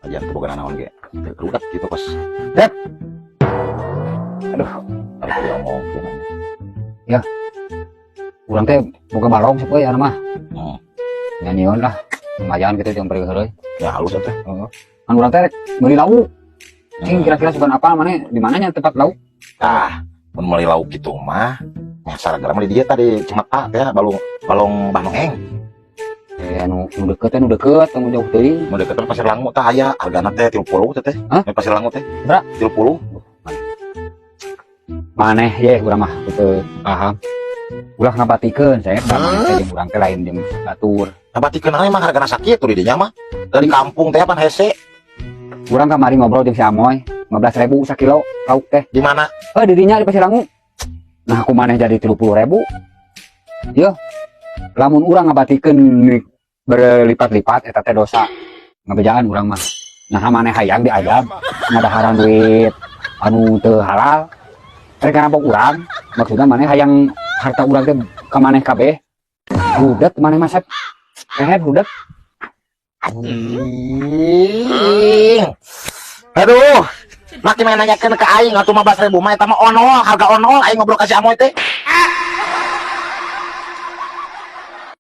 Ajan teu boga naon ge. Teu kerudak gitu kos. Dep. Aduh, harus diomongkeun. Urang teh boga balong sapoe anu mah. Nyanyion lah. Lumayan gitu jeung beri heureuy. Ya halus atuh. Heeh. Kan urang teh rek meuli lauk. Cing, kira-kira sugan apa maneh di mananya tempat lauk? Tah, mun meuli lauk kitu mah nyasar gara di dieu tadi Cemaka teh balong balong Banongeng. Eh, anu nu deket teh, nu deket, nu jauh teuing. Mun deket Pasir Langu tah aya, hargana teh 30 teh teh. Hah? Pasir Langu teh. Berapa? 30. Maneh ye urang mah teu paham. Ulah ngabatikeun saya ka maneh teh jeung urang teh lain jeung batur. Ngabatikeun ae mah hargana sakitu di dinya mah. Dari kampung teh pan hese. Urang kamari ngobrol jeung si Amoy, 15.000 sakilo lauk teh. Di mana? Eh, di dinya di Pasir Langu. Nah, aku maneh jadi 30.000. Yo. Lamun urang ngabatikeun berlipat-lipat eta teh dosa. Ngabejaan urang mah. Nah, maneh hayang diajab ngadaharan duit anu teu halal. Rek ngerampok urang, maksudna maneh hayang harta urang teh ka maneh kabeh. Budak maneh mah, Sep. Kehed budak. Anjing. Aduh. Maki main nanyakeun ke aing atuh 15.000 mah eta mah onol, harga onol aing ngobrol ka si Amoy teh.